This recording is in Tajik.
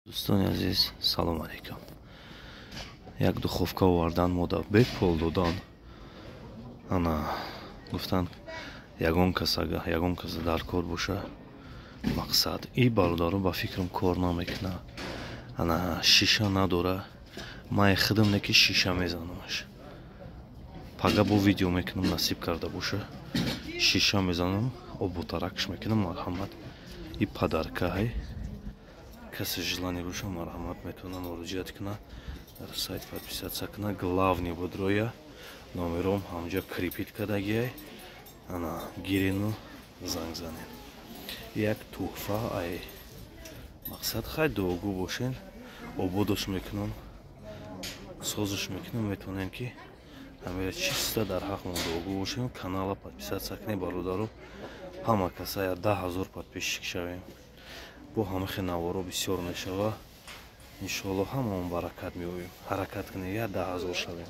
Дӯстони азиз, салом алейкум. Як духовка овардан, мода бепул додан. Ана гуфтанд, ягон кас, ага ягон каса дар кор боша. Мақсад, и бародаро, ба фикрам, кор намекуна. Ана шиша надора. Ман худам не ки шиша мезанамаш. Пага бо видео мекунам, насиб карда боша. Шиша мезанам, обутаракш мекунам, марҳамат. И подарка ҳай. Касе желание боша, марҳамат, метавона муроҷиат куна, дар сайт подписаться куна. Главный бодроя номером ҳамҷа крепить кардагиай. Ана гирину занг занед. Як туҳфа ай мақсад. Хай, дуогӯ бошен, ободош мекунам, созиш мекунам. Метавонем, ки ҳамера чиста дар ҳақмон дуогӯ бошем. Канала подписаться кунед, бародаро, ҳама каса, я 10 000 подписчик шавем. Бо ҳамахе наворо бисёр мешава, иншоалло, ҳамаон баракат меоем. Ҳаракат кунем, я 10 000 шавем.